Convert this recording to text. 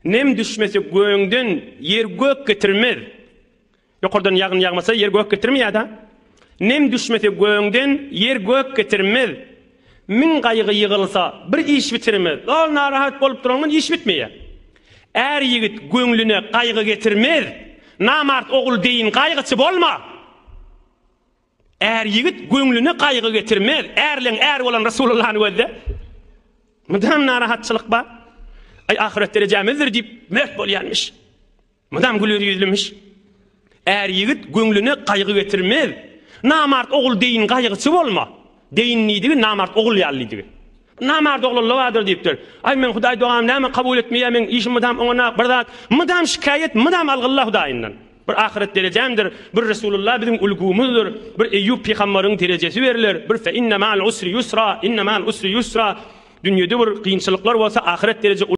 Nem düşmese göňden ýer gök getirmez. Ýokardan ýagyn ýagmasa ýer gök getirmeýär-dä. Nem düşmese göňden ýer gök getirmez. Müň gaýgy ýygylsa bir iş bitirmez. Zol narahat bolup durandan iş bitmeýär. Är ýigit göňlüne gaýgy getirmez. Namart ogul deýin gaýgyçy bolma. Är ýigit göňlüne gaýgy getirmez. Ärleň äri bolan Resulullany gözle. Mydam narahatçylyk bar. Aý ahyret derejämizdir diýip mert bolýanmyş. Mydam güler ýüzlümiş. Är ýigit göňlüne gaýgy getirmez. Namart ogul deýin gaýgyçy bolma. Deýin diýdigi namart ogul ýaly diýdigi. Namart oglanlar bardyr diýipdir. Aý meň Hudaý dogamy näme kabul etmeýär, meň işim mydam oňa bir zat. Mydam şikaýat, mydam algylla Hudaýyndan. Bir ahyret derejämdir, bir Resulullah biziň ulgumyzdyr, bir Eýýup pygambaryň derejesi berler, bir fe inne ma'al usri ýusra, inne ma'al usri ýusra. Dünýede bir kynçylyklar bolsa ahyret dereje.